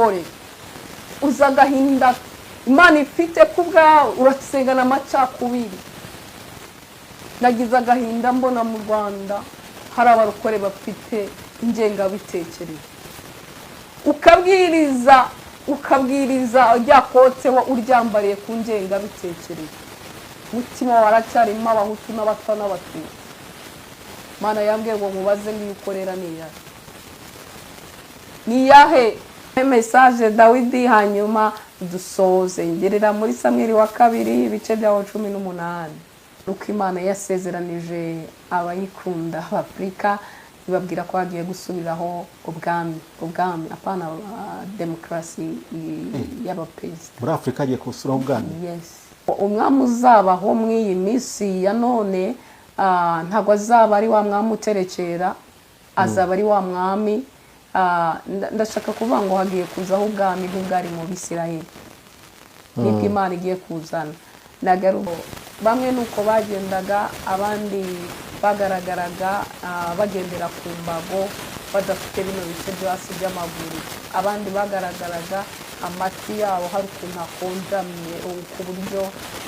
Murokore, uzi agahinda Imana ifite ku bwawe? Urasengana amacakubiri. Nagize agahinda mbona mu Rwanda hari abarokore bafite ingengabitekerezo. Ukabwiriza, ukabwiriza rya kote uryambariye ku ngengabitekerezo, umutima wawe haracyarimo Abahutu n'Abatwa n'Abatutsi. Imana yambwiye ngo nkubaze ngo iyo ukorera ni iyahe, ni iyahe message? Dawidi, hanyuma dusoze. Ngerera muri Samweli wa kabiri, ibice byawo 18, uko Imana yasezeranije abayikunda b'Afurika, ibabwira ko hagiye gusubiraho ubwami, ubwami, apana demokarasi y'abaperezida. Muri Afurika hagiye gusubiraho ubwami? Yes, umwami uzabaho muri iyi minsi ya none ntabwo azaba ari wa mwami uterekera, azaba ari wa mwami ndashaka kuvuga ngo hagiye kuzaho ubwami nk'ubwari mu Bisirayeli, nibwo Imana igiye kuzana. Nagaruka bamwe ni uko bagendaga, abandi bagaragaraga bagendera ku mbago, badafite bino bice byo hasi by'amaguru, abandi bagaragaraga amatwi yabo hari ukuntu akonjamye, ku buryo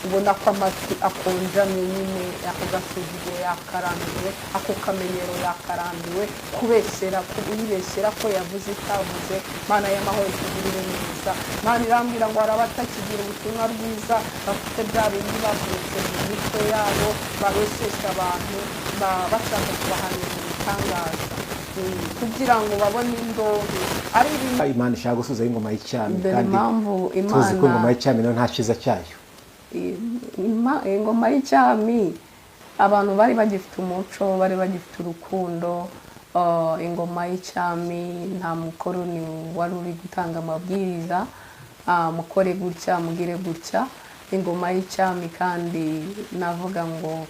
ubona ko amatwi akonjamye nyine. Ako gasuzuguro yakarambiwe, ako kamenyero yakarambiwe, kubeshyera, kuyibeshyera ko yavuze itavuze. Mana y'amahoro, itugirire neza. Mana irambwira ngo hari abatakigira ubutumwa bwiza, bafite bya bindi bakurutse mu mitwe yabo, babeshyesha abantu bashaka kubahanira ibitangaza kugira ngo babone indonke ari ibintu. Imana ishaka gusubizaho ingoma y'icyami? Dore Kandi impamvu tuzi ko ingoma Imana y'icyami nayo nta cyiza cyayo. Ingoma y'icyami, abantu bari bagifite umuco, bari bagifite urukundo. Ingoma y'icyami nta mukoroni wari uri gutanga amabwiriza, mukore gutya, mugire gutya. Ingoma y'icyami kandi navuga ngo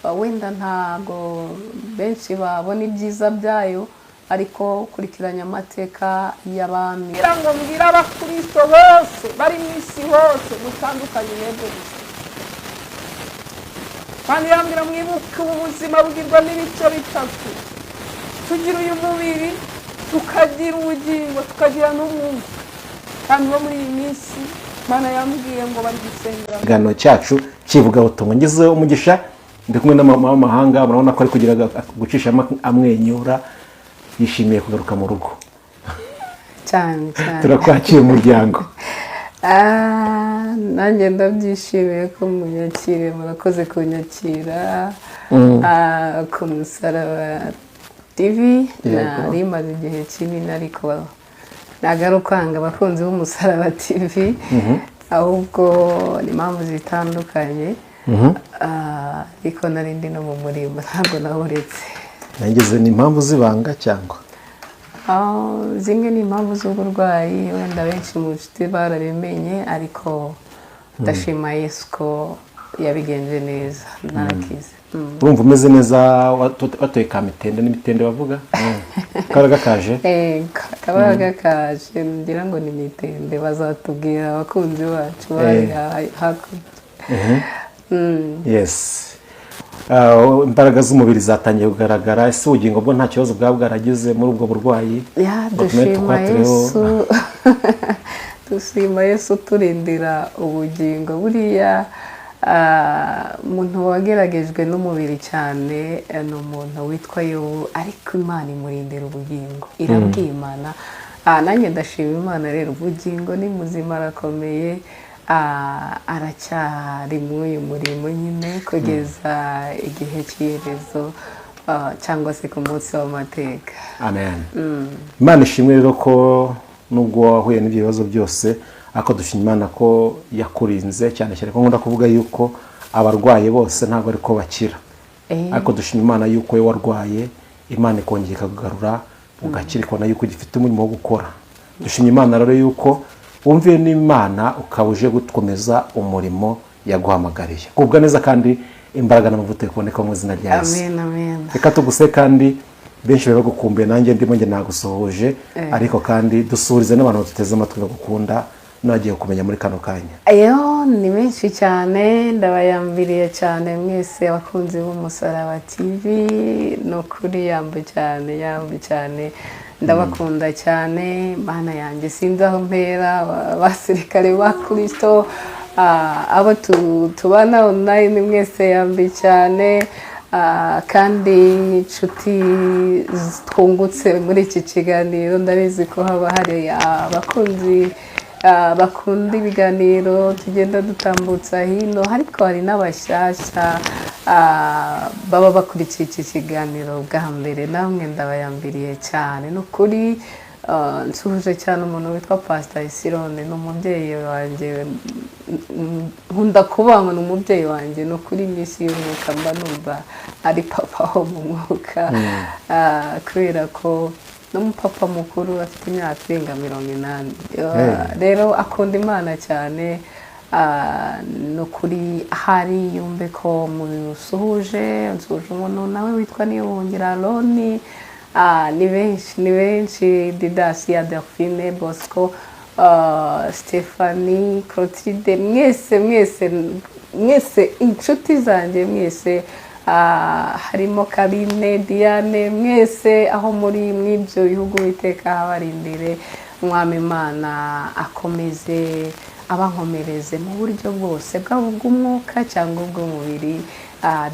wenda ntago benshi babona ibyiza byayo, ariko kurikiranya amateka y'abami, kugira ngo mbwire Abakristo bose bari mu isi hose mutandukanye mwebwe gusa. Kandi yambwira mwibuke, ubu buzima bugirwa n'ibice bitatu: tugira uyu mubiri, tukagira ubugingo, tukagira n'umwuka. Kandi bo muri iyi minsi Mana yambwiye ngo bari gusengera. Ikiganiro cyacu cy'ivugabutumwa ngize umugisha, ndi kumwe n'amama w'amahanga. Murabona ko ari kugira gucishamo amwenyura, yishimiye kugaruka mu rugo. Cyane cyane. Turakwakira umuryango. Nanjye ndabyishimiye ko munyakire, murakoze kunyakira ku Musaraba TV. Nari maze igihe kinini, ariko ntabwo ari ukwanga abakunzi b'Umusaraba TV, ahubwo ni impamvu zitandukanye. Ariko nari ndi no mu murimo, ntabwo nawuretse. Nageze ni impamvu z'ibanga cyangwa? Zimwe ni impamvu z'uburwayi, wenda benshi mu nshuti barabimenye, ariko ndashima Yesu ko yabigenje neza, narakize. Urumva umeze neza, watoye ka mitende n'imitende bavuga kaba gakaje? Kaba gakaje, ngira ngo ni mitende, bazatubwira abakunzi bacu bari hakurya. Yes. Imbaraga z'umubiri zatangiye kugaragara. Ese ubugingo bwo nta kibazo bwaba bwaragize muri ubwo burwayi? Ya. Ngo tumenye Dushima tukwatureho. Yesu, dushima Yesu turindira ubugingo. Buriya umuntu wageragejwe n'umubiri cyane ni umuntu witwa Yobu, ariko Imana imurindira ubugingo, irabwimana. Nanjye ndashima Imana rero, ubugingo ni muzima, arakomeye, aracyari muri uyu murimo nyine kugeza igihe cy'iherezo cyangwa se ku munsi w'amateka. Amen. Imana ishimwe rero ko nubwo wahuye n'ibyo bibazo byose, ariko dushima Imana ko yakurinze, cyane cyane ko nkunda kuvuga yuko abarwaye bose ntabwo ariko bakira. Ariko dushima Imana yuko wowe warwaye, Imana ikongera ikakugarura ugakira, ikabona yuko ugifite umurimo wo gukora. Dushima Imana rero yuko wumviye n'Imana, ukaba uje gukomeza umurimo yaguhamagariye. Gubwa neza kandi imbaraga n'amavuta bikuboneka mu izina rya Yesu. Amen, amen. Reka tuguse, kandi benshi bari bagukumbuye, nanjye ndimo, njye nagusuhuje, ariko kandi dusuhurize n'abantu baduteze amatwi bagukunda n'abagiye kumenya muri kano kanya. Ayo ni benshi cyane, ndabayambiriye cyane mwese abakunzi b'Umusaraba TV, ni ukuri yambu cyane, yambu cyane. Ndabakunda cyane. Mana yanjye, sinzi aho mpera. Abasirikare ba Kirisito, abo tubana online mwese, yambi cyane. Kandi inshuti twungutse muri iki kiganiro, ndabizi ko haba hari abakunzi bakunda ibiganiro tugenda dutambutsa hino, ariko hari n'abashyashya baba bakurikiye iki kiganiro bwa mbere. Namwe ndabayambiriye cyane, ni ukuri. Nsuhuje cyane umuntu witwa Pasita Isirone, ni umubyeyi wanjye. Nkunda kuvuga ngo ni umubyeyi wanjye, ni ukuri. Iminsi y'umwuka mba numva ari papa wo mu mwuka, kubera ko n'umupapa mukuru, afite imyaka irenga 80. Rero akunda Imana cyane. Ni ukuri, ahari yumve ko musuhuje. Nsuhuje umuntu nawe witwa Niyongira Aroni. Ni benshi, ni benshi: Didasi ya Delphine, Bosco, Stephanie, Clotilde, mwese mwese mwese, inshuti zanjye mwese, harimo Karine, Diane, mwese aho muri mw'ibyo bihugu, witeka habarindire. Umwami Imana akomeze abankomereze mu buryo bwose, bwaba ubw'umwuka cyangwa ubw'umubiri.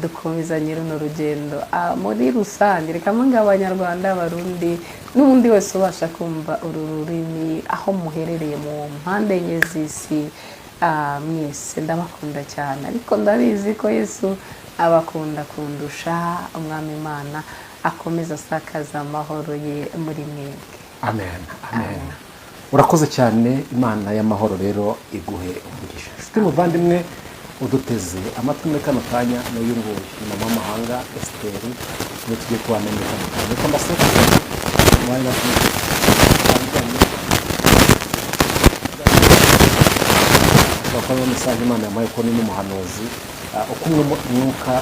Dukomezanye runo rugendo. Muri rusange, reka mvuge Abanyarwanda, Abarundi n'ubundi wese ubasha kumva uru rurimi, aho muherereye mu mpande enye z'isi, mwese ndabakunda cyane. Ariko ndabizi ko Yesu abakunda kundusha. Umwami Imana akomeza asakaza amahoro ye muri mwebwe. Amen, amen. Urakoze cyane. Imana y'amahoro rero iguhe umugisha. Inshuti muvandimwe uduteze amatwi muri kano kanya, n'uyu nguyu ni mama w'amahanga Esiteri, niwe tugiye kubana muri kano kanya. Reka mbaseke umwanya batandukanye bakora message Imana yamuhaye, ko ni n'umuhanuzi. Uko umwuka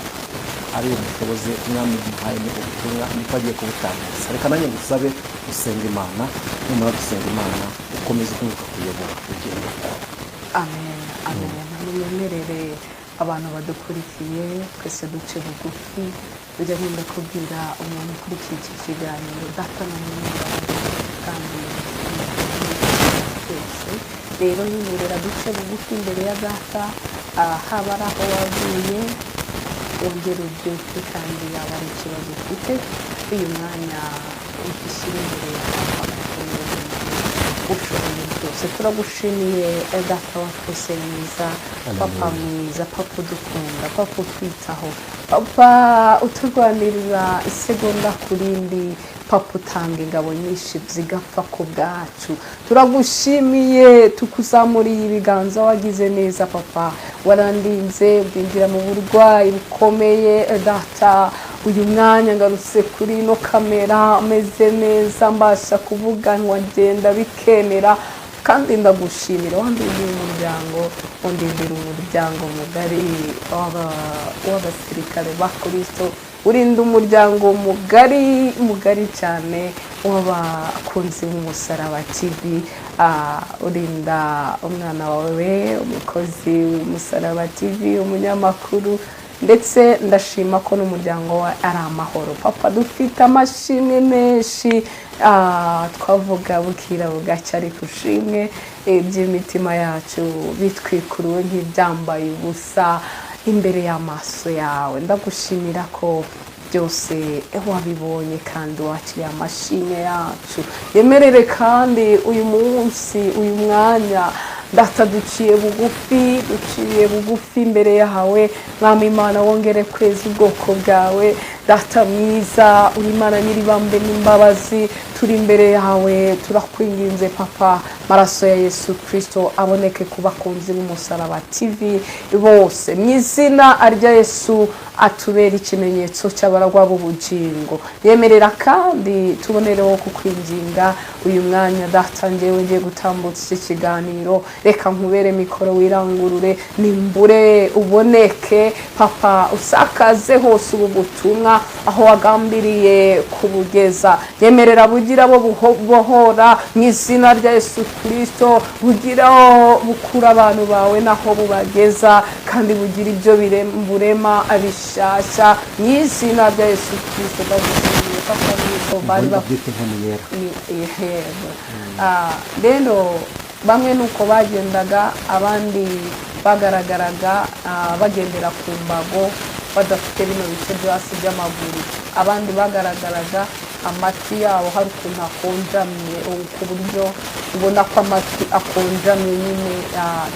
ari umushobozi, Umwami yamuhaye ni ubutumwa, niko agiye kubutambutsa. Reka nanjye ngusabe gusenga Imana. Numara gusenga Imana, ukomeze umwuka kuyobora ugenda ukora. Amen, amen. Munyemerere abantu badukurikiye twese duce bugufi. Ujya nkunda kubwira umuntu ukurikiye iki kiganiro, data na mwene kandi twese rero nyemerera duce bugufi imbere ya data. Haba ari aho waguye, wongere ubyuke, kandi yaba ari ikibazo ufite uyu mwanya, ugishyire imbere ya Papa, kuko niwe ushoboye byose. Turagushimiye, Data wa twese mwiza, Papa mwiza, Papa udukunda, Papa utwitaho, Papa uturwanirira isegonda ku rindi, Papa utanga ingabo nyinshi zigapfa ku bwacu. Turagushimiye, tukuzamuriye ibiganza. Wagize neza, Papa. Warandinze ubwinjira mu burwayi bukomeye. Data, uyu mwanya ngarutse kuri ino kamera ameze neza, mbasha kuvuga, nkagenda bikemera, kandi ndagushimira. Wandindiye umuryango, undindira umuryango mugari w'abasirikare ba Kirisito, urinda umuryango mugari mugari cyane w'abakunzi b'Umusaraba TV, urinda umwana wawe, umukozi w'Umusaraba TV, umunyamakuru, ndetse ndashima ko n'umuryango we ari amahoro. Papa, dufite amashimwe menshi, twavuga bukira bugacya, ariko ushimwe iby'imitima yacu bitwikuruwe nk'ibyambaye ubusa imbere y'amaso yawe. Ndagushimira ko byose wabibonye kandi wakiriye amashimwe yacu. Yemerere kandi uyu munsi, uyu mwanya, Data, duciye bugufi, duciye bugufi imbere yawe. Mwami Imana, wongere kweza ubwoko bwawe. Data mwiza, uri Imana nyiribambe n'imbabazi, turi imbere yawe, turakwinginze, Papa, maraso ya Yesu Kirisito aboneke ku bakunzi b'Umusaraba TV bose. Mu izina rya Yesu, atubera ikimenyetso cy'abaragwa b'ubugingo. Yemerera kandi tubonereho kukwinginga uyu mwanya. Data, ngewe ngiye gutambutsa iki kiganiro, reka nkubere mikoro, wirangurure, nimbure uboneke. Papa, usakaze hose ubu butumwa aho wagambiriye kubugeza. Yemerera bugira abo bubohora mu izina rya Yesu Kirisito, bugira aho bukura abantu bawe naho bubageza, kandi bugira ibyo burema abishasha mu izina rya Yesu Kirisito. Ndagushimiye. Nkeka ko ari bo bari Ubundi bafite. Babyita inkoni yera. Yego. Rero bamwe ni uko bagendaga, abandi bagaragaraga bagendera ku mbago, badafite bino bice byo hasi by'amaguru. Abandi bagaragaraga amatwi yabo hari ukuntu akonjamye, ku buryo ubona ko amatwi akonjamye nyine,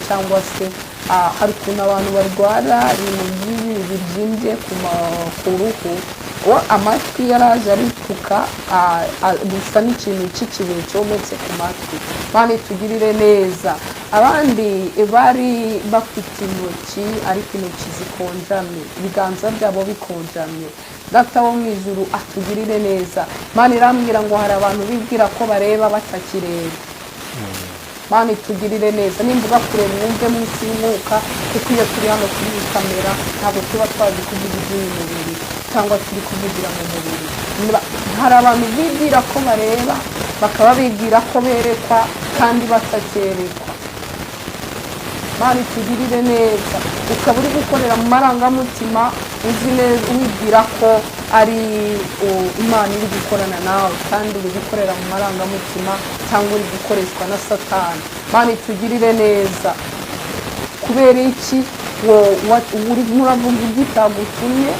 cyangwa se hari ukuntu abantu barwara ibintu by'ibi bibyimbye ku ruhu. Uwo amatwi yaraje aripfuka, gusa n'ikintu cy'ikibuye cyometse ku matwi. Mana itugirire neza. Abandi bari bafite intoki, ariko intoki zikonjamye, ibiganza byabo bikonjamye. Data wo mu ijuru atugirire neza. Mana irambwira ngo hari abantu bibwira ko bareba batakireba. Mana itugirire neza. Nimba kureba, mwumve munsi y'umwuka, kuko iyo turi hano kuri iyi kamera ntabwo tuba twazi kuvuga iby'uyu mubiri cyangwa turi kuvugira mu mubiri. Hari abantu bibwira ko bareba, bakaba bibwira ko berekwa kandi batakerekwa. Mana itugirire neza. Ukaba uri gukorera mu marangamutima, uzi neza, wibwira ko ari Imana iri gukorana nawe, kandi uri gukorera mu marangamutima cyangwa uri gukoreshwa na Satani. Mana itugirire neza. Kubera iki urimo uravuga ibyo itagutumye,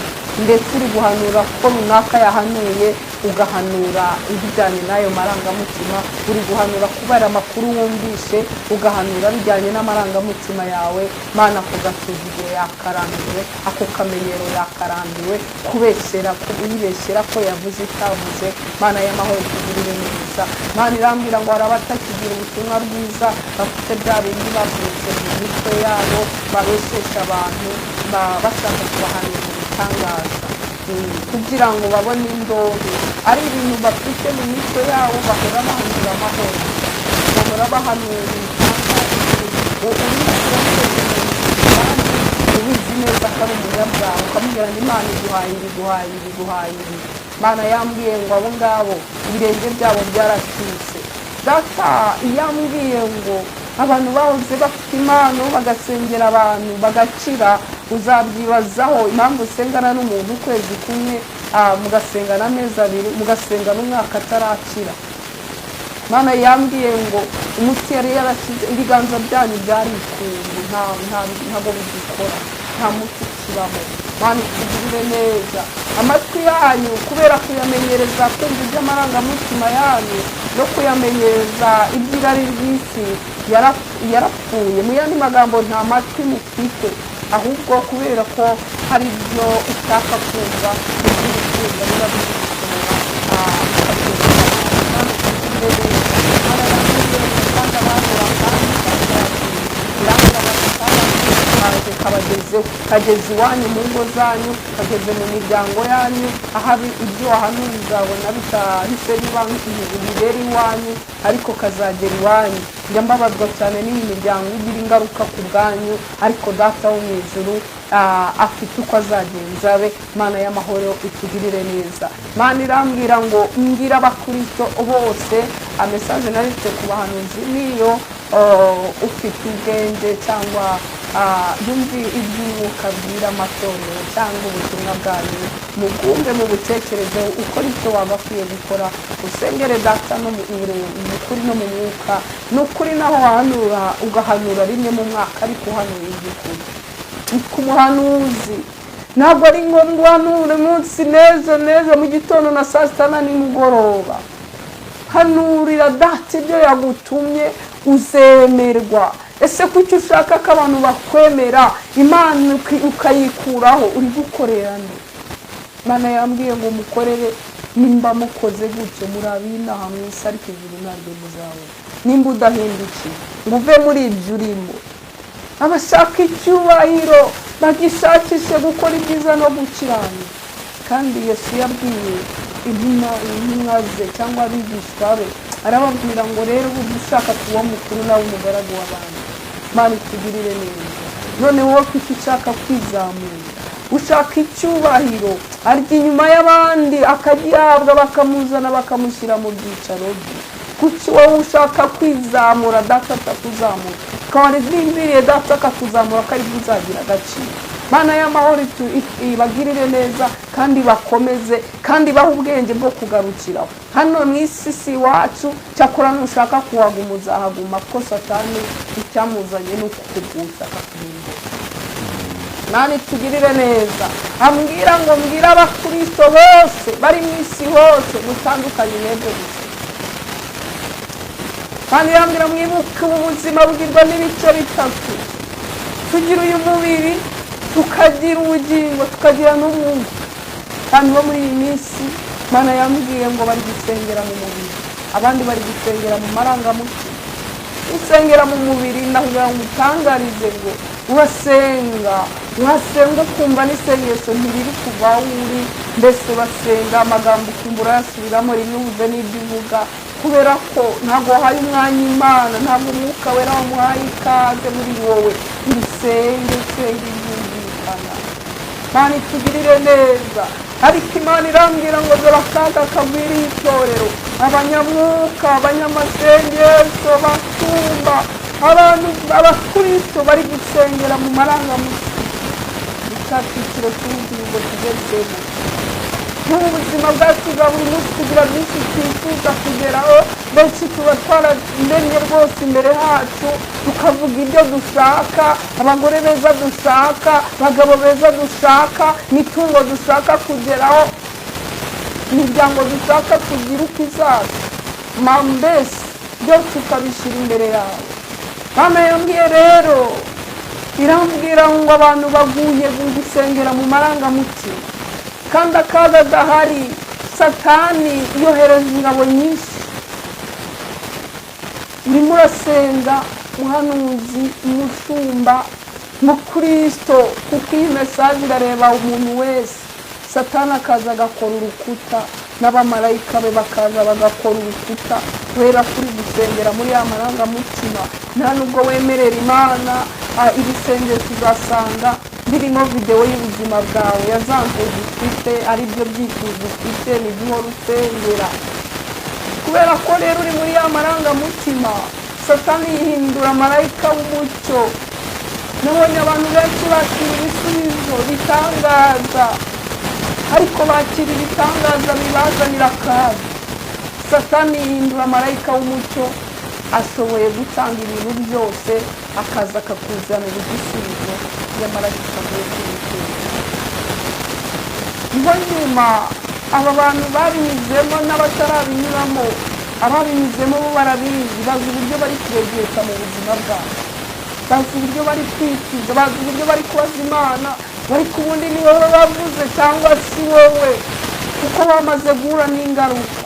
ndetse uri guhanura ko runaka yahanuye, ugahanura ibijyanye n'ayo marangamutima? Uri guhanura kubera amakuru wumvishe, ugahanura bijyanye n'amarangamutima yawe. Mana, ako gasuzuguro yakarambiwe, ako kamenyero yakarambiwe, kubeshyera, yibeshyera ko yavuze itavuze. Mana y'amahoro tugirire neza. Mana irambwira ngo hari abatakigira ubutumwa bwiza, bafite bya bindi bavutse mu mitwe yabo, babeshyesha abantu, bashaka kubahanura ibitangaza kugira ngo babone indonke. Ari ibintu bafite mu mitwe yabo, bahora bahanura amahoro, bahora bahanura ibitangaza. Urimo kandi ubizi neza ko ari umunyabyaha, ukamubwira ngo Imana iguhaye ibi, iguhaye ibi, iguhaye ibi. Imana yambwiye ngo abo ngabo ibirenge byabo byaracitse. Data yambwiye ngo abantu bahoze bafite impano, bagasengera abantu bagakira, uzabyibazaho impamvu usengana n'umuntu ukwezi kumwe, mugasengana amezi 2, mugasengana umwaka atarakira. Mana yambwiye ngo umuti yari yarashyize ibiganza byanyu byari ikungu, ntabwo bigikora, nta muti ukibamo. Mana itugirire neza. Amatwi yanyu, kubera kuyamenyereza kumva iby'amarangamutima yanyu no kuyamenyereza iby'irari ry'isi, yarapfuye. Mu yandi magambo, nta matwi mufite, ahubwo kubera ko hari ibyo ushaka kumva, ibyo uri kumva biba bigusohora, ukabyumva. Mana itugirire neza. Mana yambwiye ngo kandi abantu bakandi irambwira bati kaje kabagezeho, kageze iwanyu mu ngo zanyu, kageze mu miryango yanyu. Ahari ibyo wahanuye uzabona bitahise biba bibera iwanyu, ariko kazagera iwanyu. Njya mbabazwa cyane n'iyi miryango igira ingaruka ku bwanyu, ariko Data wo mu ijuru afite uko azagenza be. Mana y'amahoro itugirire neza. Mana irambwira ngo mbwira Abakristo bose, message nari mfite ku bahanuzi niyo ufite ubwenge cyangwa yumvi iby'umwuka abwira amatorero cyangwa ubutumwa bwanyu, mubwumve, mubutekerezeho, ukora icyo wagakwiye gukora, usengere Data no mu kuri no mu mwuka. Ni ukuri, naho wahanura ugahanura rimwe mu mwaka, ariko uhanura iby'ukuri. Ku muhanuzi ntabwo ari ngombwa uhanure umunsi neza neza mu gitondo na saa sita na nimugoroba. Hanurira Data ibyo yagutumye, uzemerwa. Ese kuki ushaka ko abantu bakwemera, Imana ukayikuraho? Uri gukorera nde? Imana yambwiye ngo mukorere, nimba mukoze gutyo muri abinaha mu isi, ariko ijuru ntabwo muzabona nimba udahindukiye ngo uve muri ibyo urimo. Abashaka icyubahiro bagishakishe gukora ibyiza no gukiranuka. Kandi Yesu yabwiye intumwa ze cyangwa abigishwa be, arababwira ngo rero burya ushaka kuba mukuru nawe umugaragu w'abandi. Mana itugirire neza. None wowe kuki ushaka kwizamura, ushaka icyubahiro? Arya inyuma y'abandi akagihabwa, bakamuzana bakamushyira mu byicaro bye. Kuki wowe ushaka kwizamura, Data atakuzamura? Ukaba warindiriye Data akakuzamura ko aribwo uzagira agaciro. Mana y'amahoro ibagirire neza kandi bakomeze kandi bahe ubwenge bwo kugarukiraho. Hano mu isi si iwacu, cyakora nushaka kuhaguma uzahaguma, kuko Satani icyamuzanye ni ukukugusha akakurimbura. Imana itugirire neza. Ambwira ngo mbwire abakristo bose bari mu isi hose, mutandukanye mwebwe gusa. Kandi irambwira, mwibuke ubu buzima bugirwa n'ibice bitatu: tugira uyu mubiri, tukagira ubugingo, tukagira n'umwuka. Kandi bo muri iyi minsi, Imana yambwiye ngo bari gusengera mu mubiri, abandi bari gusengera mu marangamutima. Usengera mu mubiri, ndakugira ngo utangarize ngo urasenga, urasenga ukumva n'isengesho ntiriri kuva aho uri, mbese urasenga amagambo ukumva urayasubiramo rimwe, ubuze n'ibyo uvuga, kubera ko ntabwo wahaye umwanya Imana, ntabwo Umwuka Wera wamuhaye ikaze muri wowe. Usenge, usenge ibyumvikana. Imana itugirire neza. Ariko Imana irambwira ngo dore akaga kagwiriye itorero, abanyamwuka, abanyamasengesho, batumba abantu, abakristo bari gusengera mu marangamutima. Ni cya cyiciro cy'ubugingo tugezemo nk'ubu buzima bwacu bwa buri munsi. Tugira byinshi twifuza kugeraho, benshi tuba twaramenye rwose imbere hacu, tukavuga ibyo dushaka: abagore beza dushaka, abagabo beza dushaka, imitungo dushaka kugeraho, imiryango dushaka kugira uko izaza, mbese byose ukabishyira imbere yawe. Mama yambwiye rero, irambwira ngo abantu baguye gusengera mu marangamutima, kandi akaga gahari, Satani yohereza ingabo nyinshi. Urimo urasenga, muhanuzi, umushumba, mukristo, kuko iyi message irareba umuntu wese. Satani akaza agakora urukuta, n'abamarayika be bakaza bagakora urukuta, kubera kuri gusengera muri ya marangamutima. Nta nubwo wemerera Imana. Ibisengesho uzasanga birimo videwo y'ubuzima bwawe, ya za nzozi ufite, ari byo byifuzo ufite, nibyo uhora usengera. Kubera ko rero uri muri ya marangamutima, Satani yihindura marayika w'umucyo. Nabonye abantu benshi bakira ibisubizo bitangaza, ariko bakira ibitangaza bibazanira akaga. Satani yihindura marayika w'umucyo, ashoboye gutanga ibintu byose, akaza akakuzanira igisubizo, nyamara kitavuye kuri Uwiteka. Niho nyuma aba bantu babinyuzemo n'abatarabinyuramo, ababinyuzemo bo barabizi, bazi uburyo bari kuregeta mu buzima bwabo, bazi uburyo bari kwicuza, bazi uburyo bari kubaza Imana, ariko ubundi ni wowe bavuze cyangwa si wowe, kuko bamaze guhura n'ingaruka.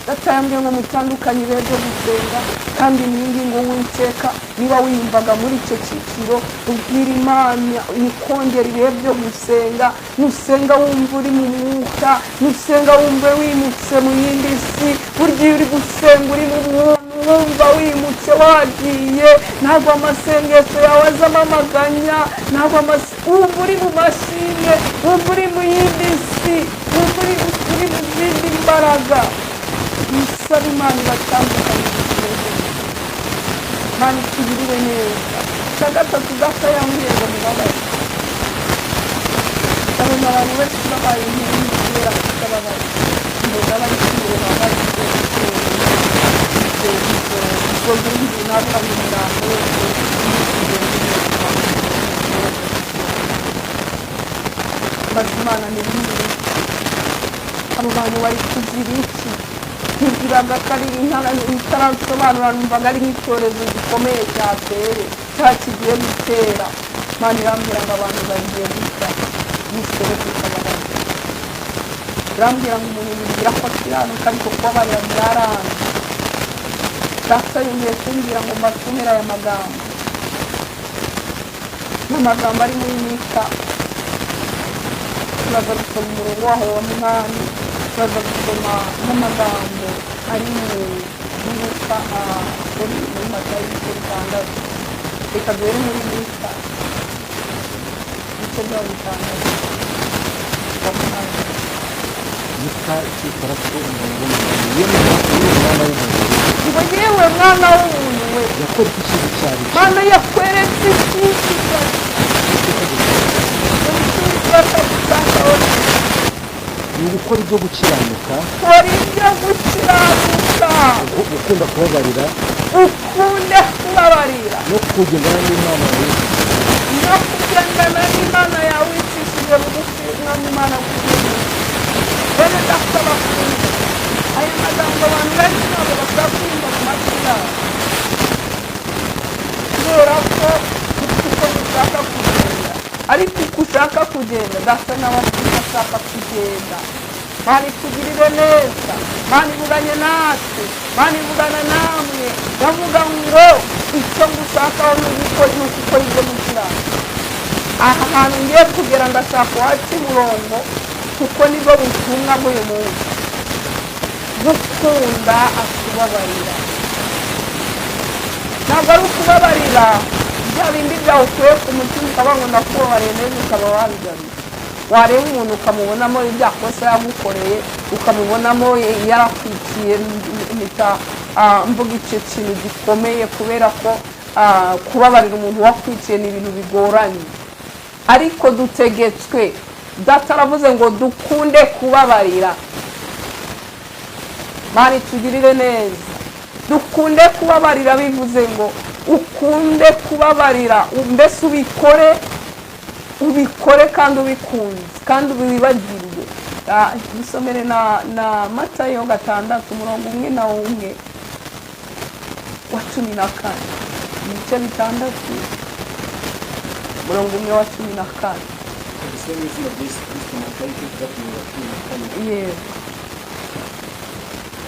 Data yambwiye ngo mutandukanye ibihe byo gusenga, kandi mwingingo Uwiteka. Niba wiyumvaga muri icyo cyiciro, ubwira Imana ikongera ibihe byo gusenga. Nusenga wumva uri mu mwuka, nusenga wumva wimutse mu yindi si. Burya iyo uri gusenga uri mu mwuka, wumva wimutse wagiye, ntabwo amasengesho yawe azamo amaganya, ntabwo wumva uri mu mashimwe, wumva uri mu yindi si, wumva uri mu zindi mbaraga. Musaba Imana ibatandukanye. Imana itugirire neza. Icya gatatu, Data yambwiye ngo mubabare. Ndabona abantu benshi babaye inkingi kubera kutababaye. Mbona bari kwireba, bari izo nkingi, navuga ngo imirambo yose iri kugenda. Mbaza Imana, ni bimwe abo bantu bari kuzira iki? Ntibwiraga ko ari intara itarasobanura, numvaga ari nk'icyorezo gikomeye cyateye cya kigiye gutera. Imana irambwira ngo abantu bagiye gupfa bisebe kutababaza. Irambwira ngo umuntu yibwira ko akiranuka, ariko kubabarira byaranze. Data yongeye kumbwira ngo mbasomere aya magambo. Ni amagambo ari muri Mika. Turaza gusoma umurongo waho wa 8, turaza gusoma n'amagambo ari mu Luka, muri Matayo ibice 6. Reka duhere muri Mika ibice byaho 6 wa 8. Mika ibice 6 umurongo w'8: "Yewe mwana w'umuntu we," Ngo yewe mwana w'umuntu we, "yakora iki icyiza icyo ari cyo?" Mana yakweretse icyiza. Uwiteka agira Gukora ibyo gukiranuka. Kora ibyo gukiranuka. Gukunda kubabarira. Ukunde kubabarira. No kugendana n'Imana yawe. No kugendana n'Imana yawe wicishije bugufi. Mwami Imana, kugendana bene Data bakunda, aya magambo abantu benshi ntabwo bashaka kumva mu matwi yabo, kubera ko dufite uko dushaka kugenda. Ariko uko ushaka kugenda, Data nawe afite uko ashaka kugenda. Mana itugirire neza. Mana ivuganye natwe, Mana ivugana namwe. Ndavuga ngo icyo ngushakaho ni ugukora ibyo gukiranuka. Aha hantu ngiye kugera, ndashaka uwaca umurongo, kuko nibwo butumwa bw'uyu munsi. Gukunda akubabarira ntabwo ari ukubabarira bya bindi byawe ukuye ku mutima, ukaba ngo ndakubabariye neza, ukaba wabigaruye. Wareba umuntu ukamubonamo ibya kosa yagukoreye, ukamubonamo yarakwikiye. Mpita mvuga icyo kintu gikomeye, kubera ko kubabarira umuntu wakwikiye ni ibintu bigoranye. Ariko dutegetswe, Data aravuze ngo dukunde kubabarira. Mana tugirire neza. Dukunde kubabarira bivuze ngo ukunde kubabarira, mbese ubikore, ubikore kandi ubikunze kandi ubibagirwe. Dusomere na Matayo 6, umurongo 1 na 1 wa 14. Ibice 6, umurongo 1 wa 14. Dusome mu izina rya Yesu Kristo, Matayo igice 6 umurongo wa 14. Yego.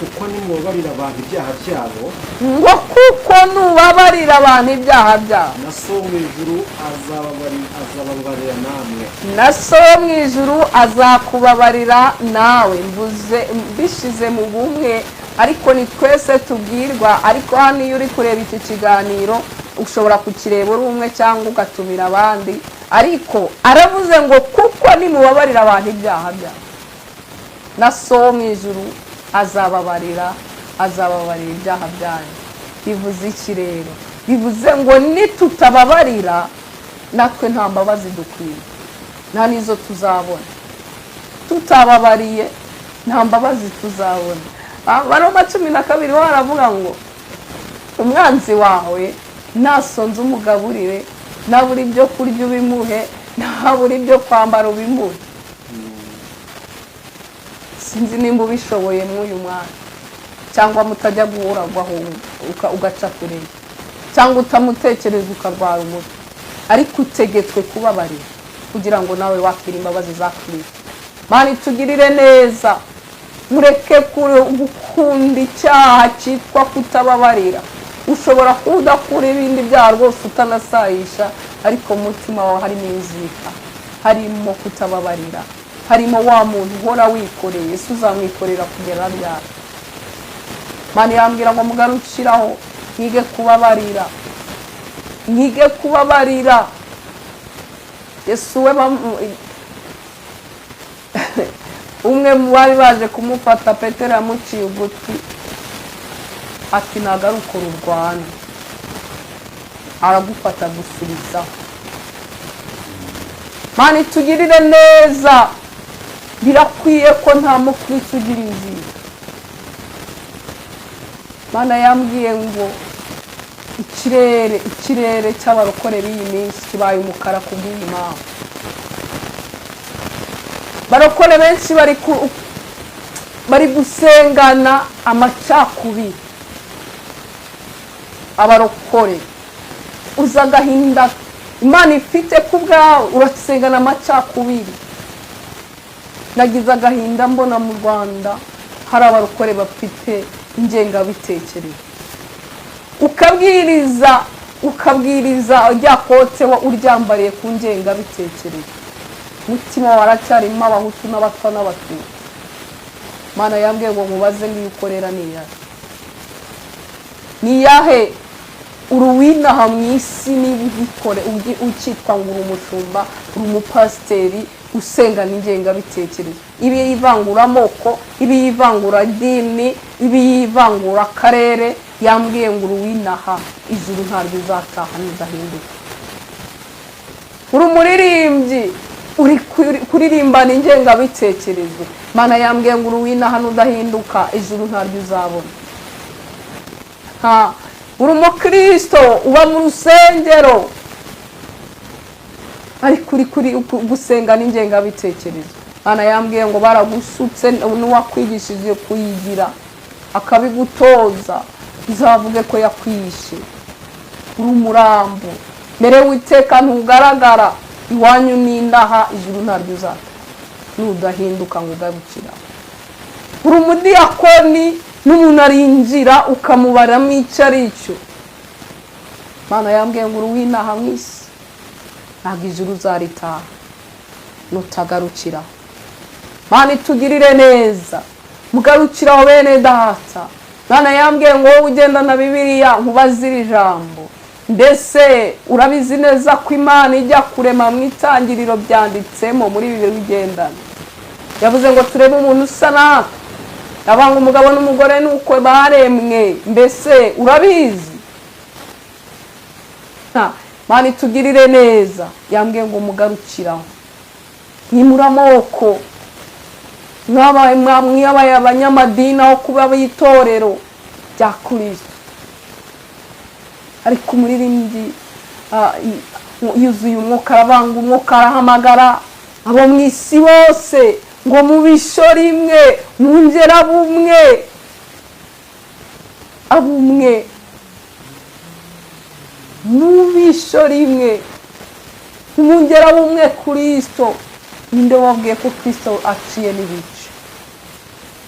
Kuko nimubabarira abantu ibyaha byabo, ngo kuko nubabarira abantu ibyaha byabo, na So wo mu ijuru azababarira namwe. Na So wo mu ijuru azakubabarira nawe. Mvuze mbishize mu bumwe, ariko ni twese tubwirwa. Ariko hano iyo uri kureba iki kiganiro, ushobora kukireba uri umwe cyangwa ugatumira abandi. Ariko aravuze ngo kuko nimubabarira abantu ibyaha byabo, na So wo mu ijuru azababarira ibyaha byanyu. Bivuze iki rero? Bivuze ngo nitutababarira, natwe nta mbabazi dukwiye, nta n'izo tuzabona. Tutababariye, nta mbabazi tuzabona. Abaroma 12 ho haravuga ngo umwanzi wawe nasonze umugaburire, nabura ibyo kurya ubimuhe, nabura ibyo kwambara ubimuhe. Sinzi nimba ubishoboye mw'uyu mwanya, cyangwa mutajya guhura ugahunga, ugaca kure, cyangwa utamutekereza ukarwara umutwe. Ariko utegetswe kubabarira kugira ngo nawe wakire imbabazi za Kirisito. Mana itugirire neza. Mureke gukunda icyaha cyitwa kutababarira. Ushobora kuba udakura ibindi byaha rwose, utanasayisha, ariko mu mutima wawe harimo inzika, harimo kutababarira, harimo wa muntu uhora wikoreye. Ese uzamwikorera kugera ryari? Mana yambwira ngo mugarukiraho, mwige kubabarira, mwige kubabarira. Yesu we, umwe mu bari baje kumufata, Petero, yamuciye ugutwi, ati nagaruka ururwana aragufata gusubizaho. Mana itugirire neza. Birakwiye ko nta mukristo ugira inzika. Mana yambwiye ngo ikirere cy'abarokore b'iyi minsi kibaye umukara ku bw'iyi mpamvu. Barokore benshi bari gusengana amacakubiri. Abarokore, uzi agahinda Imana ifite ku bwawe? Urasengana amacakubiri. Nagize agahinda mbona mu Rwanda hari abarokore bafite ingengabitekerezo. Ukabwiriza, ukabwiriza rya kote uryambariye ku ngengabitekerezo, umutima waracyarimo Abahutu n'Abatwa n'Abatutsi. Mana yambwiye ngo nkubaze ngiyo ukorera ni iyahe? Ni iyahe? Uruwinaha mu isi, niba ugikore ukitwa ngo uri umushumba, uri umupasiteri, usenga n'ingengabitekerezo, ibi yivanguramoko, ibi yivanguradini, ibi yivangura akarere. Yambwiye ngo uruwinaha, ijuru ntaryo uzataha nudahinduka. Uri umuririmbyi, uri kuririmbana ingengabitekerezo. Mana yambwiye ngo uruwina hano udahinduka, ijuru ntaryo uzabona. Ha, uri umukristo uba mu rusengero, ariko uri kuri gusenga n'ingengabitekerezo. Mana yambwiye ngo baragusutse, n'uwakwigishije kuyigira akabigutoza uzavuge ko yakwishe. Uri umurambo mbere w'iteka, ntugaragara iwanyu n'indaha, ijuru ntaryo uzata nudahinduka ngo ugarukira. Uri umudiyakoni n'umuntu arinjira ukamubaramo icyo ari cyo. Mana yambwiye ngo uri uw'inaha mu isi, ntabwo ijuru uzaritaha nutagarukira. Mana itugirire neza, mugarukiraho bene data. Mana yambwiye ngo wowe ugenda na Bibiliya, nkubazire ijambo. Mbese urabizi neza ko Imana ijya kurema mu itangiriro, byanditsemo muri Bibiliya ugendana, yavuze ngo turebe umuntu usa natwe, abanga umugabo n'umugore nuko baremwe? Mbese urabizi? Mana itugirire neza. Yambwiye ngo mugarukiraho, mwimure amoko, mwabaye abanyamadini aho kuba ab'itorero rya Kirisito. Ariko umuririmbyi yuzuye umwuka, aravanga umwuka, arahamagara abo mu isi bose ngo mubisho rimwe, mwongere abumwe, abumwe, mubisho rimwe, mwongere abumwe. Kirisito, ninde wabwiye ko Kirisito aciye n'ibice,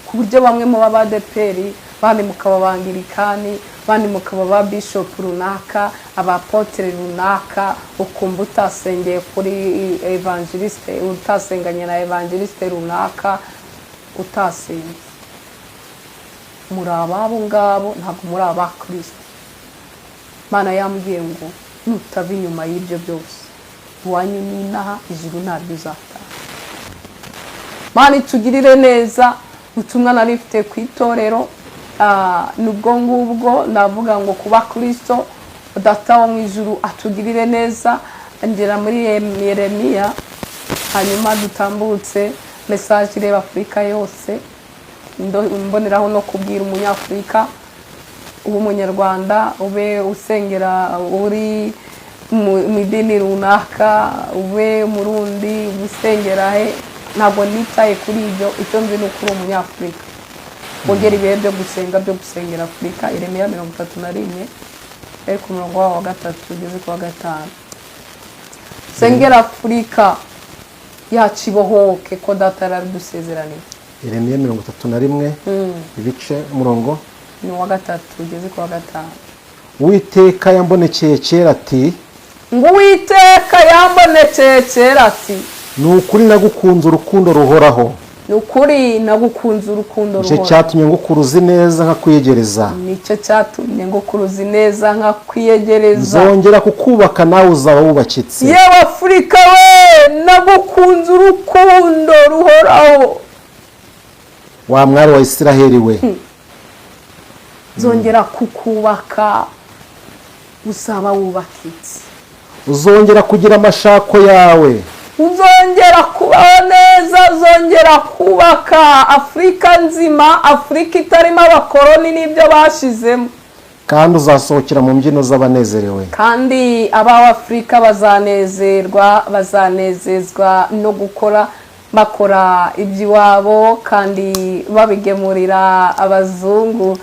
ku buryo bamwe mu b'Abadeperi, bandi mukaba Abangirikani, bandi mukaba ba bishopu runaka, abapotere runaka, ukumva utasengeye kuri evangeliste, utasenganye na evangeliste runaka utasenze? Muri ababo ngabo, ntabwo muri aba Kirisito. Mana yambwiye ngo nutava inyuma y'ibyo byose, iwanyu n'inaha, ijuru ntaryo uzataha. Mana itugirire neza. Ubutumwa nari mfite ku itorero nubwo ngubwo, navuga ngo kuba Kirisito. Data wo mu ijuru atugirire neza. Ngera muri Yeremiya, hanyuma dutambutse message ireba Afurika yose. Mboneraho no kubwira Umunyafurika, ube Umunyarwanda, ube usengera uri mu idini runaka, ube Umurundi, ube usengera he, ntabwo nitaye kuri ibyo. Icyo nzi ni uko uri Umunyafurika, wongera ibihe byo gusenga, byo gusengera Afurika. Yeremiya 31, ari ku murongo wawo wa 3 ugeze ku wa 5. Sengera Afurika yacu ibohoke, ko Data yarabidusezeraniye. Yeremiya 31, ibice, umurongo? Ni uwa 3 ugeze ku wa 5. Uwiteka yambonekeye kera ati: Ngo Uwiteka yambonekeye kera ati: Ni ukuri nagukunze urukundo ruhoraho. Ni ukuri nagukunze urukundo Nicyo ruhoraho. cyatumye ngukuruza neza nkakwiyegereza. Nicyo cyatumye ngukuruza neza nkakwiyegereza. Nzongera kukubaka, nawe uzaba wubakitse. Yewe Afurika we, nagukunze urukundo ruhoraho. Wa mwari wa Isiraheli we. Nzongera kukubaka, uzaba wubakitse. Uzongera kugira amashako yawe. Uzongera kubaho neza, uzongera kubaka Afurika nzima, Afurika itarimo abakoroni n'ibyo bashizemo. Kandi uzasohokera mu mbyino z'abanezerewe. Kandi ab'Afurika bazanezerwa, bazanezezwa no gukora, bakora iby'iwabo kandi babigemurira abazungu.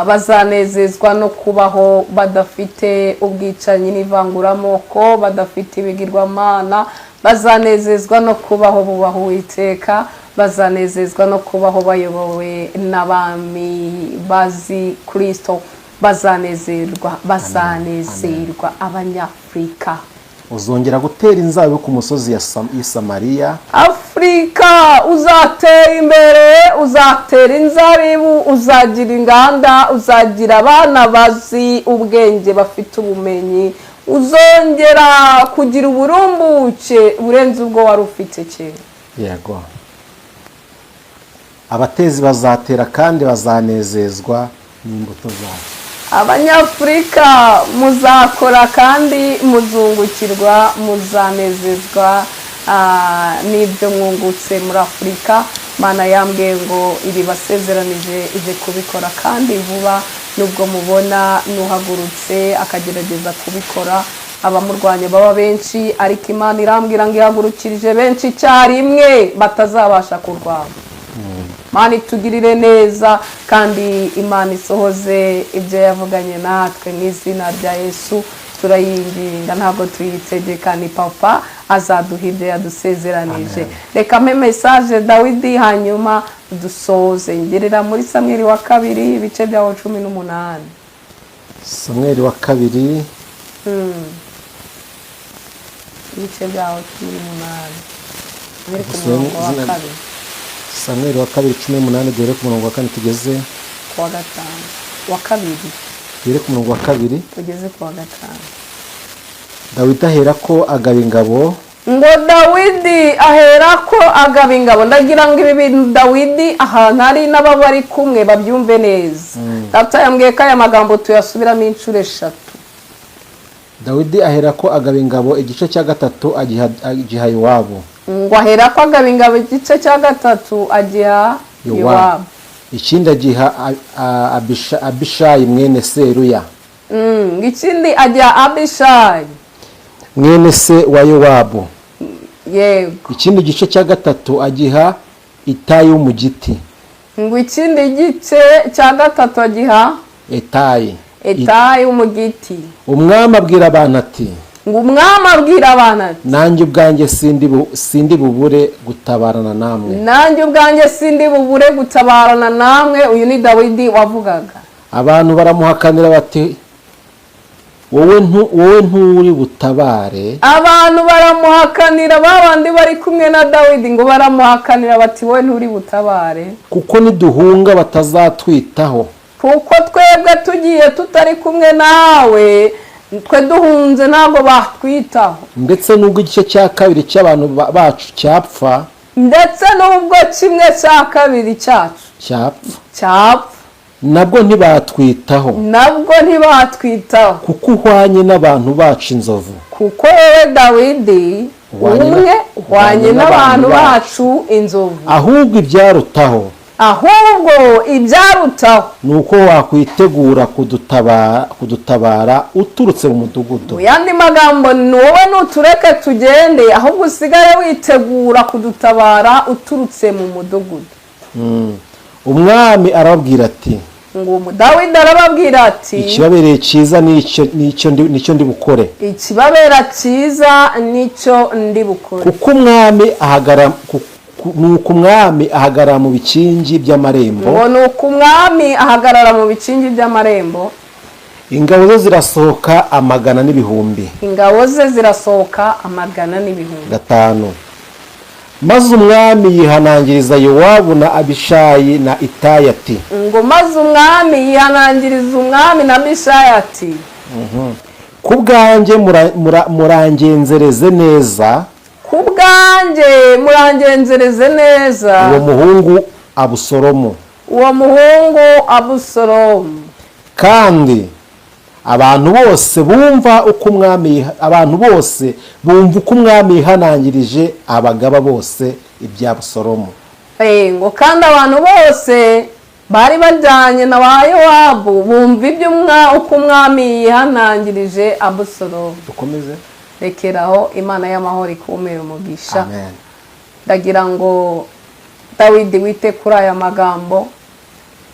Bazanezezwa no kubaho badafite ubwicanyi n'ivanguramoko, badafite ibigirwamana. Bazanezezwa no kubaho bubaha Uwiteka. Bazanezezwa no kubaho bayobowe n'abami bazi Kirisito. Bazanezerwa, bazanezerwa Abanyafurika. Uzongera gutera inzabibu ku musozi y'i Samariya. Afurika, uzatera imbere, uzatera inzabibu, uzagira inganda, uzagira abana bazi ubwenge, bafite ubumenyi, uzongera kugira uburumbuke burenze ubwo wari ufite kera. Yego, abatezi bazatera kandi bazanezezwa n'imbuto zabo. Abanyafurika, muzakora kandi muzungukirwa, muzanezezwa. n'ibyo mwungutse muri Afurika. Imana yambwiye ngo ibibasezeranije ije kubikora kandi vuba, nubwo mubona n'uhagurutse akagerageza kubikora abamurwanya baba benshi, ariko Imana irambwira ngo ihagurukirije benshi icyarimwe batazabasha kurwana. Imana itugirire neza kandi Imana isohoze ibyo yavuganye natwe mu izina rya Yesu. Turayinginga, ntabwo tuyitegeka, ni papa azaduha ibyo yadusezeranije. Reka mpe message Dawidi, hanyuma dusoze. Ngerera muri Samweli wa kabiri, ibice byawo 18. Samweli wa kabiri. Ibice byawo 18, biri ku Samweli- murongo wa kabiri. Samweli wa kabiri 18, duhere ku murongo wa kane tugeze Ku wa gatanu, wa kabiri. Duhere ku murongo wa kabiri. Tugeze ku wa gatanu. Dawidi ahera ko agaba ingabo. Ngo Dawidi aherako agaba ingabo. Ndagira ngo ibi bintu Dawidi ahantu ari n'aba bari kumwe babyumve neza. Data yambwiye ko aya magambo tuyasubiramo inshuro eshatu. Dawidi ahera ko agaba ingabo, igice cya gatatu agiha Yowabu. Ngo aherako agaba ingabo, igice cya gatatu agiha Yowabu. Yowabu. Ikindi agiha Abishayi mwene Seruya. Ngo ikindi agiha Abishayi mwene se wa Yowabu. Ikindi gice cya gatatu agiha Itayi w'Umugiti. Ngo ikindi gice cya gatatu agiha Etayi. Etayi w'Umugiti. Umwami abwira abantu ati: Ngo umwami abwira abantu ati: "Nanjye ubwanjye sindi bubure gutabarana namwe." "Nanjye ubwanjye sindi bubure gutabarana namwe." Uyu ni Dawidi wavugaga. Abantu baramuhakanira bati: "Wowe nturi butabare." Abantu baramuhakanira, ba bandi bari kumwe na Dawidi, ngo baramuhakanira bati: "Wowe nturi butabare." "Kuko niduhunga batazatwitaho." "Kuko twebwe tugiye tutari kumwe nawe, twe duhunze ntabwo batwitaho." "Ndetse n'ubwo igice cya kabiri cy'abantu bacu cyapfa." "Ndetse n'ubwo kimwe cya kabiri cyacu cyapfa cyapfa." "Nabwo ntibatwitaho." "Nabwo ntibatwitaho." "Kuko uhwanye n'abantu bacu inzovu." "Kuko wowe Dawidi umwe uhwanye n'abantu bacu inzovu." "Ahubwo ibyarutaho "Ahubwo ibyarutaho ni uko wakwitegura kudutabara uturutse mu mudugudu." Mu yandi magambo, ni wowe nutureke tugende, ahubwo usigare witegura kudutabara uturutse mu mudugudu. Umwami arababwira ati: Ngo Dawidi arababwira ati: "Ikibabereye cyiza nicyo ndi bukore." "Ikibabera cyiza nicyo ndi bukore." Kuko umwami ahagarara nuko umwami ahagarara mu bikingi by'amarembo. Ngo nuko umwami ahagarara mu bikingi by'amarembo. Ingabo ze zirasohoka, amagana n'ibihumbi. Ingabo ze zirasohoka, amagana n'ibihumbi. Gatanu, maze umwami yihanangiriza Yowabu na Abishayi na Itayi ati: Ngo maze umwami yihanangiriza umwami na Abishayi ati: "Ku bwanjye murangenzereze neza "Ku bwanjye murangenzereze neza uwo muhungu Abusalomu." uwo muhungu Abusalomu." Kandi abantu bose bumva uko umwami yihanangirije abagaba bose ibya Abusalomu. Ngo kandi abantu bose bari bajyanye na ba Yowabu bumva ibyo uko umwami yihanangirije Abusalomu. Dukomeze. Rekeraho, Imana y'amahoro ikumere umugisha. Amen. Ndagira ngo Dawidi wite kuri aya magambo,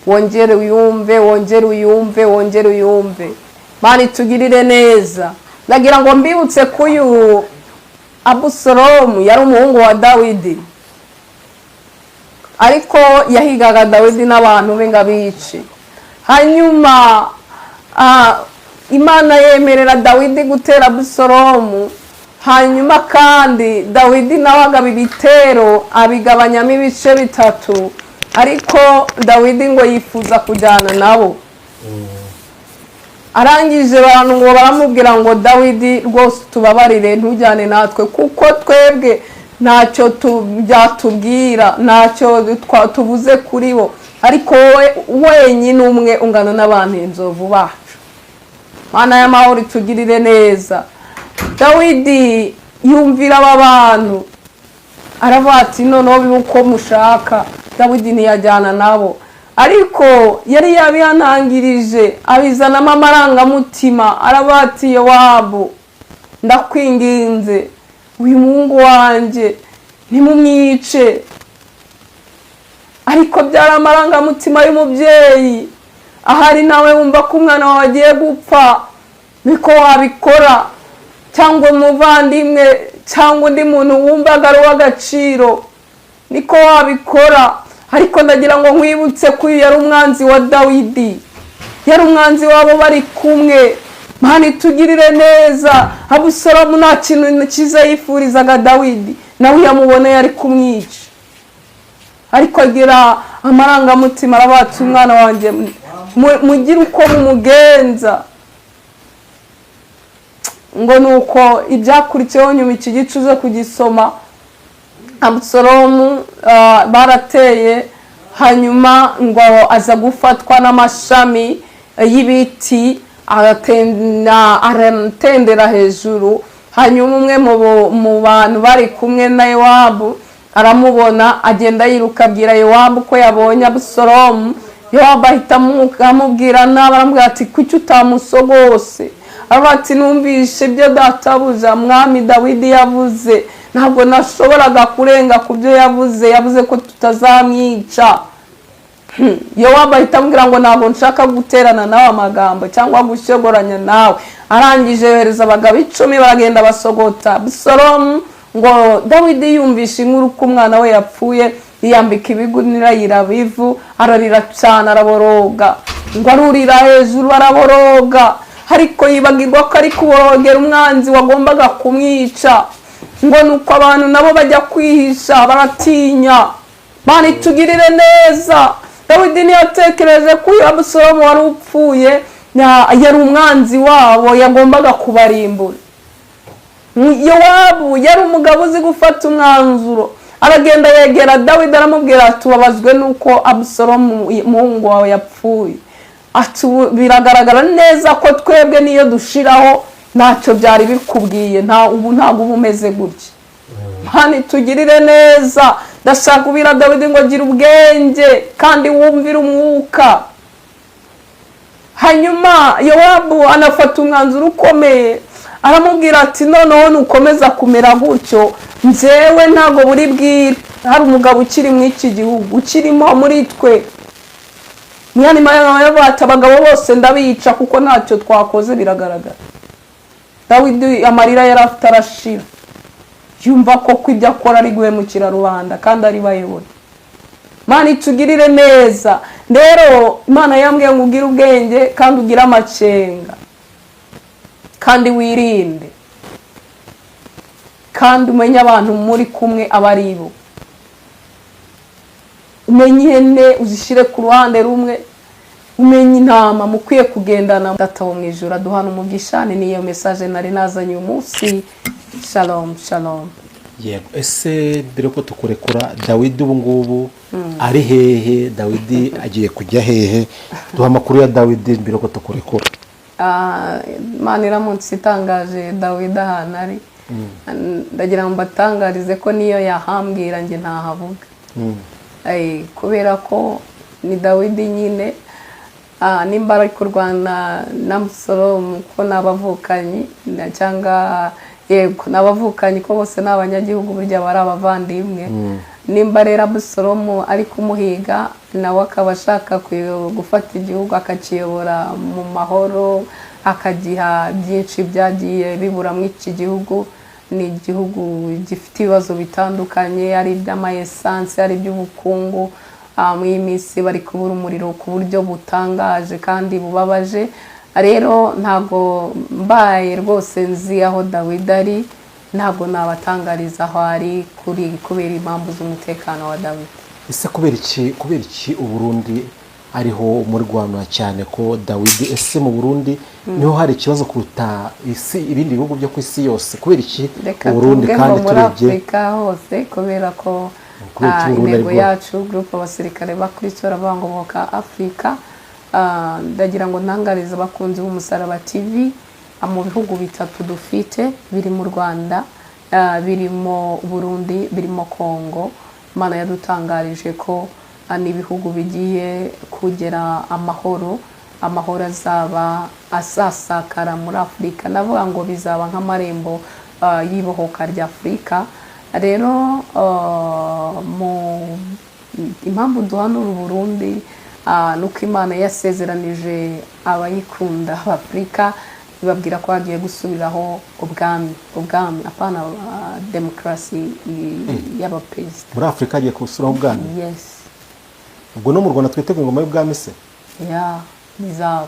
wongere uyumve, wongere uyumve, wongere uyumve. Mana itugirire neza. Ndagira ngo mbibutse ko uyu Abusalomu yari umuhungu wa Dawidi, ariko yahigaga Dawidi n'abantu be ngo abice. Hanyuma Imana yemerera Dawidi gutera Abusalomu. Hanyuma kandi Dawidi nawe agaba ibitero, abigabanyamo ibice bitatu, ariko Dawidi ngo yifuza kujyana nabo. Arangije abantu ngo baramubwira ngo: "Dawidi, rwose tubabarire, ntujyane natwe, kuko twebwe ntacyo byatubwira, ntacyo tuvuze kuri bo, ariko wowe wenyine umwe ungana n'abantu inzovu bacu." Mana y'amahoro itugirire neza. Dawidi yumvira aba bantu. Aravuga ati noneho bibe uko mushaka. Dawidi ntiyajyana nabo, ariko yari yabihanangirije, abizanamo amarangamutima. Aravuga ati Yowabu, ndakwinginze, uyu muhungu wanjye ntimumwice. Ariko byari amarangamutima y'umubyeyi. Ahari nawe wumva ko umwana wawe agiye gupfa, niko wabikora, cyangwa umuvandimwe, cyangwa undi muntu wumvaga ari uw'agaciro, niko wabikora. Ariko ndagira ngo nkwibutse ko uyu yari umwanzi wa Dawidi, yari umwanzi wabo bari kumwe. Mana itugirire neza. Abusalomu nta kintu cyiza yifurizaga Dawidi, nawe yamuboneye ari kumwica, ariko agira amarangamutima, arabatse umwana wanjye, mugire uko mumugenza. Ngo ni uko ibyakurikiyeho nyuma, iki gice uze kugisoma. Abusalomu barateye, hanyuma ngo aza gufatwa n'amashami y'ibiti, aratendera hejuru. Hanyuma umwe mu bantu bari kumwe na Yowabu aramubona, agenda yiruka abwira Yowabu ko yabonye Abusalomu. Yowabu ahita amubwira nabi, aramubwira ati kuki utamusogose? Aravuga ati numvishe ibyo databuja mwami Dawidi yavuze, ntabwo nashoboraga kurenga ku byo yavuze, yavuze ko tutazamwica. Yowabu ahita amubwira ngo ntabwo nshaka guterana nawe amagambo cyangwa gushyogoranya nawe. Arangije yohereza abagabo 10, baragenda basogota Abusalomu. Ngo Dawidi yumvishe inkuru ko umwana we yapfuye, yiyambika ibigunira, yiraba ivu, ararira cyane, araboroga. Ngo arurira hejuru, araboroga, ariko yibagirwa ko ari kuborogera umwanzi wagombaga kumwica. Ngo nuko abantu nabo bajya kwihisha, baratinya. Mana itugirire neza. Dawidi ntiyatekereje ko uyu Abusalomu wari upfuye yari umwanzi wabo, yagombaga kubarimbura. Yowabu yari umugabo uzi gufata umwanzuro. Aragenda yegera Dawidi, aramubwira ati tubabajwe nuko Abusalomu umuhungu wawe yapfuye. Ati ubu biragaragara neza ko twebwe niyo dushiraho ntacyo byari bikubwiye, nta ubu ntabwo uba umeze gutya. Mana itugirire neza. Ndashaka kubwira Dawidi ngo gira ubwenge kandi wumvire umwuka. Hanyuma Yowabu anafata umwanzuro ukomeye, aramubwira ati noneho nukomeza kumera gutyo, njyewe ntabwo buri bwire hari umugabo ukiri muri iki gihugu, ukirimo muri twe. Mwanya yavuga ati abagabo bose ndabica kuko ntacyo twakoze biragaragara. Dawidi amarira yari afite arashira, yumva ko ibyo akora ari guhemukira rubanda kandi ari bayobora. Mana itugirire neza. Rero Imana yambwiye ngo ugire ubwenge kandi ugire amakenga kandi wirinde kandi umenye abantu muri kumwe abo ari bo, umenye ihene uzishyire ku ruhande rumwe, umenye intama mukwiye kugendana. Data wo mu ijuru aduhana umugisha. Ni niyo message nari nazanye uyu munsi. Shalom, shalom. Yego. Ese mbere ko tukurekura, Dawidi ubu ngubu ari hehe? Dawidi agiye kujya hehe? Duha amakuru ya Dawidi mbere ko tukurekura. Imana iramutse itangaje Dawidi ahantu ari, ndagira ngo mbatangarize ko niyo yahambwira njye ntahavuga. Kubera ko ni Dawidi nyine. Nimba ari kurwana na Abusalomu, ko ni abavukanyi cyangwa, yego, ni abavukanyi, ko bose ni abanyagihugu, burya bari abavandimwe. Nimba rero Abusalomu ari kumuhiga, nawe akaba ashaka gufata igihugu akakiyobora mu mahoro, akagiha byinshi byagiye bibura muri iki gihugu. Ni igihugu gifite ibibazo bitandukanye, ari iby'ama essence, ari iby'ubukungu. Muri iyi minsi bari kubura umuriro ku buryo butangaje kandi bubabaje. Rero ntabwo mbaye rwose nzi aho Dawidi ari, ntabwo nabatangariza aho ari kuri kubera impamvu z'umutekano wa Dawidi. Ese kubera iki Uburundi ariho muri rwanda cyane ko Dawidi, ese mu Burundi niho hari ikibazo kuruta isi, ibindi bihugu byo ku isi yose? Kubera iki Reka Uburundi tuvuge ngo kandi muri turebye Afurika hose, kubera ko Kubera iki Uburundi intego aribwo? yacu, groupe abasirikare ba Kristo baravuga ngo boka Afurika. Ndagira ngo ntangarize abakunzi b'Umusaraba TV, mu bihugu bitatu dufite biri mu Rwanda. Birimo Burundi, birimo Kongo. Imana yadutangarije ko n'ibihugu bigiye kugera amahoro, amahoro azaba asasakara muri Afurika. Navuga ngo bizaba nk'amarembo y'ibohoka rya Afurika. Rero mu impamvu duhanura Burundi ni uko Imana yasezeranije abayikunda Afurika, ibabwira ko hagiye gusubiraho ubwami, ubwami apana demokarasi y'abaperezida. Muri Afurika hagiye gusubiraho ubwami? Yes. Ubwo no mu Rwanda twiteguye ingoma y'ubwami se? Ya, bizaba.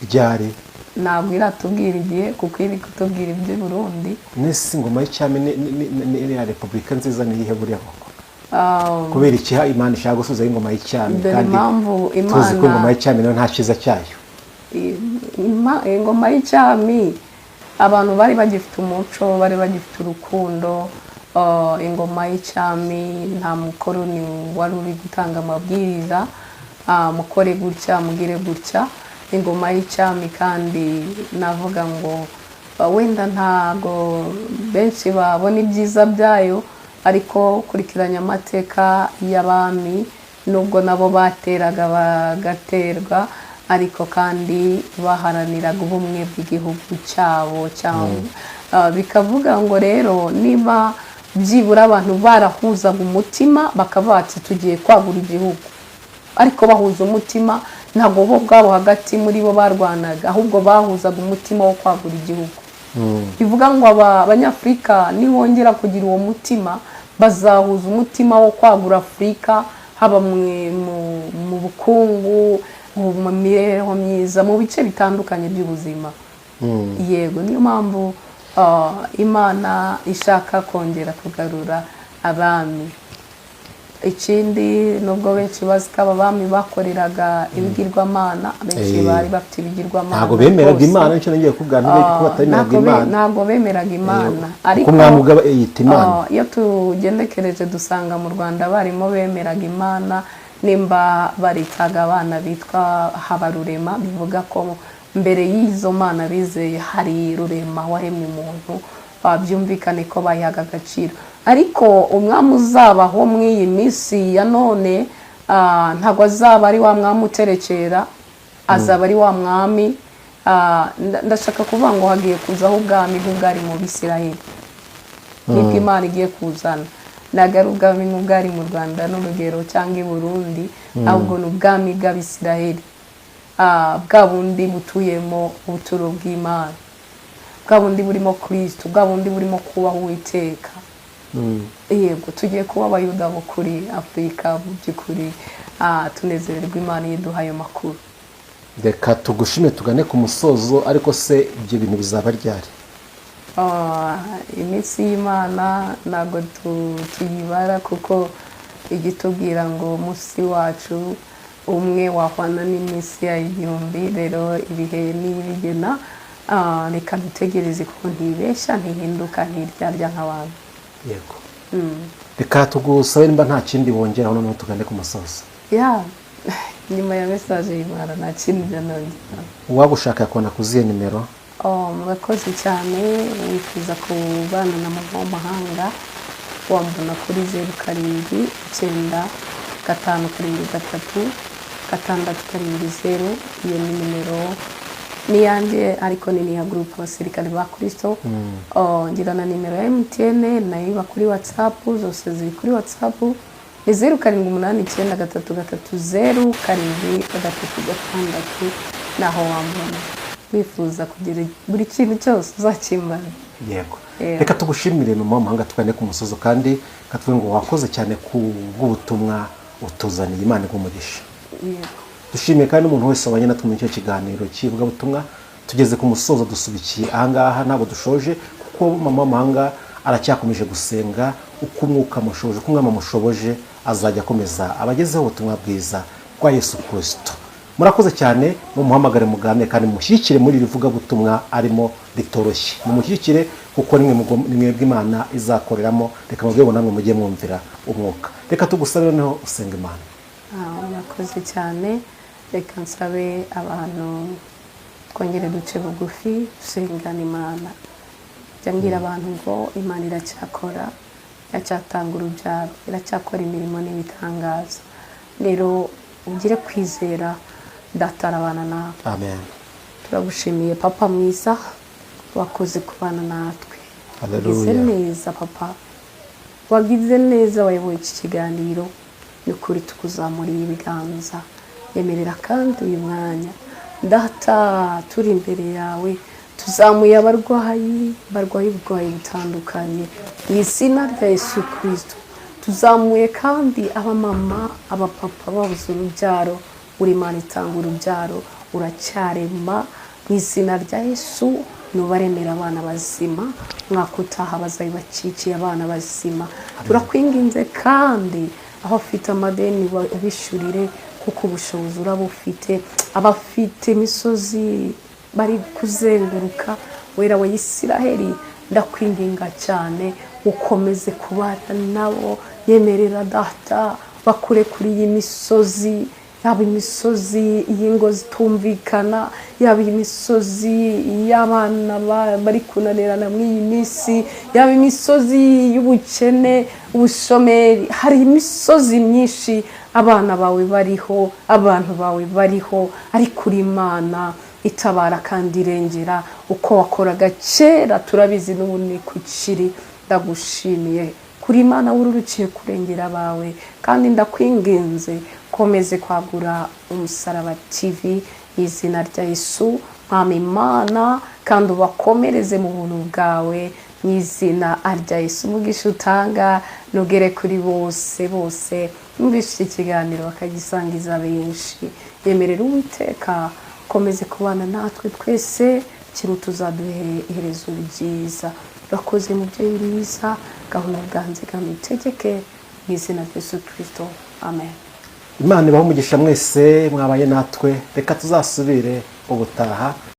Ryari? Ntabwo iratubwira igihe, kuko iri kutubwira iby'i Burundi. Nese ingoma y'icyami ni ya repubulika nziza ni iyihe buriya koko? Kubera iki Imana ishaka gusubizaho ingoma y'icyami Dore kandi impamvu tuzi ko ingoma Imana y'icyami nayo nta cyiza cyayo? Ingoma y'icyami, abantu bari bagifite umuco, bari bagifite urukundo. Ingoma y'icyami nta mukoroni wari uri gutanga amabwiriza, mukore gutya, mugire gutya. Ingoma y'icyami kandi navuga ngo wenda ntago benshi babona ibyiza byayo, ariko kurikiranya amateka y'abami, nubwo nabo bateraga bagaterwa, ariko kandi baharaniraga ubumwe bw'igihugu cyabo cyangwa bikavuga ngo rero niba byibura abantu barahuzaga umutima bakavuga ati tugiye kwagura igihugu, ariko bahuza umutima, ntabwo bo ubwabo hagati muri bo barwanaga, ahubwo bahuzaga umutima wo kwagura igihugu. Bivuga ngo aba Abanyafurika nibongera kugira uwo mutima, bazahuza umutima wo kwagura Afurika, haba mu bukungu, mu mibereho myiza, mu bice bitandukanye by'ubuzima. Yego, niyo mpamvu Imana ishaka kongera kugarura abami. Ikindi, nubwo benshi bazi ko aba bami bakoreraga ibigirwamana, benshi bari bafite ibigirwamana Ntabwo bemeraga rwose. Imana. Nicyo ngiye kubwira, ntibeke ko batemeraga Imana. Ntabwo bemeraga Imana, Kuko umwami ubwo yita Imana. Iyo tugendekereje dusanga mu Rwanda barimo bemeraga Imana, nimba baritaga abana bitwa Habarurema, bivuga ko mbere y'izo mana bizeye hari Rurema waremye umuntu. Byumvikane ko bayihaga agaciro. Ariko umwami uzabaho muri iyi minsi ya none ntabwo azaba ari wa mwami uterekera, azaba ari wa mwami ndashaka kuvuga ngo hagiye kuzaho ubwami nk'ubwari mu Bisirayeli. Nibwo Imana igiye kuzana. Ntabwo ari ubwami nk'ubwari mu Rwanda n'urugero cyangwa i Burundi, ahubwo ni ubwami bw'Abisirayeli, bwa bundi butuyemo ubuturo bw'Imana, bwa bundi burimo Kirisito, bwa bundi burimo kubaho Uwiteka. Yego, tugiye kuba Abayuda bo kuri Afurika mu by'ukuri. Tunezererwa Imana iyo iduha ayo makuru. Reka tugushime, tugane ku musozo. Ariko se ibyo bintu bizaba ryari? Iminsi y'Imana ntabwo tuyibara, kuko igitubwira ngo umunsi wacu umwe wahwana n'iminsi yayo 1000. Rero ibihe n'ibigena. Reka dutegereze, kuko ntibeshya, ntihinduka, ntiryarya nk'abantu. Yego, reka tugusabe nimba nta kindi wongeraho, noneho tugane ku musozo. Ya, nyuma ya message y'Imana nta kindi njya nongera. Uwagushaka yakubona ku zihe nimero? Oh, murakoze cyane. Wifuza kubana na mama w'amahanga, wambona kuri 0795733670. Iyo ni nimero niyanjye, ariko ni n'iya groupe Abasirikare ba Kirisito. Oh, ngira na nimero ya MTN, nayo iba kuri WhatsApp, zose ziri kuri WhatsApp, ni 0789330736. Naho wambona. Wifuza kugira buri kintu cyose uzakimbara. Yego. Yego. Reka tugushimire, mama w'amahanga, tugane ku musozo, kandi katuvuge ngo wakoze cyane ku bw'ubutumwa utuzaniye. Imana iguhe. Yego. Dushimiye kandi n'umuntu wese wabanye natwe muri icyo kiganiro cy'ivugabutumwa. Tugeze ku musozo, dusubikiye ahangaha, ntabwo dushoje kuko mama w'amahanga aracyakomeje gusenga. Uko umwuka amushoboje, uko umwami amushoboje, azajya akomeza abagezeho ubutumwa bwiza bwa Yesu Kirisito. Murakoze cyane. Mumuhamagare, muganire kandi mumushyigikire muri iri vugabutumwa arimo ritoroshye. Mumushyigikire kuko nimwe ni mwebwe Imana izakoreramo. Reka mubwire ngo namwe mujye mwumvira umwuka. Reka tugusabe noneho usenga Imana. Murakoze cyane. Reka nsabe abantu twongere duce bugufi dusengana Imana. Jya Njya mbwira abantu ngo Imana iracyakora, iracyatanga urubyaro, iracyakora imirimo n'ibitangaza. Rero ugire kwizera, Data arabana nawe. Amen. Turagushimiye papa mwiza, wakoze kubana natwe. Wagize Hallelujah. neza papa, wagize neza wayoboye iki kiganiro. Ni ukuri tukuzamuriye ibiganza. Yemerera kandi uyu mwanya, Data, turi imbere yawe, tuzamuye abarwayi barwaye uburwayi butandukanye mu izina rya Yesu Kirisito. Tuzamuye kandi abamama, abapapa babuze urubyaro. Uri Imana itanga urubyaro, uracyarema. Mu izina rya Yesu, nubaremera abana bazima, umwaka utaha bazabe bakikiye abana bazima. Turakwinginze kandi abafite amadeni bishyurire, kuko ubushobozi uraba ufite. Abafite imisozi bari kuzenguruka, Wera wa Isiraheli, ndakwinginga cyane ukomeze kubana nabo. Yemerera Data bakure kuri iyi misozi, yaba imisozi y'ingo zitumvikana, yaba imisozi y'abana bari kunanirana muri iyi minsi, yaba imisozi y'ubukene, ubushomeri. Hari imisozi myinshi abana bawe bariho, abantu bawe bariho, ariko uri Imana itabara kandi irengera. Uko wakoraga kera turabizi, n'ubu ni kukiri. Ndagushimiye kuri Imana wururukiye kurengera abawe, kandi ndakwinginze komeze kwagura Umusaraba TV mu izina rya Yesu Mwami Imana, kandi ubakomereze mu buntu bwawe mu izina rya Yesu. Umugisha utanga nugere kuri bose bose bumvise iki kiganiro bakagisangiza benshi. Yemerera Uwiteka komeze kubana natwe twese, kiruta uzaduhe iherezo ryiza. Urakoze mubyeyi mwiza, gahunda bwanze kandi utegeke mu izina rya Yesu Kirisito, amen. Imana ibahe umugisha mwese mwabaye natwe. Reka tuzasubire ubutaha.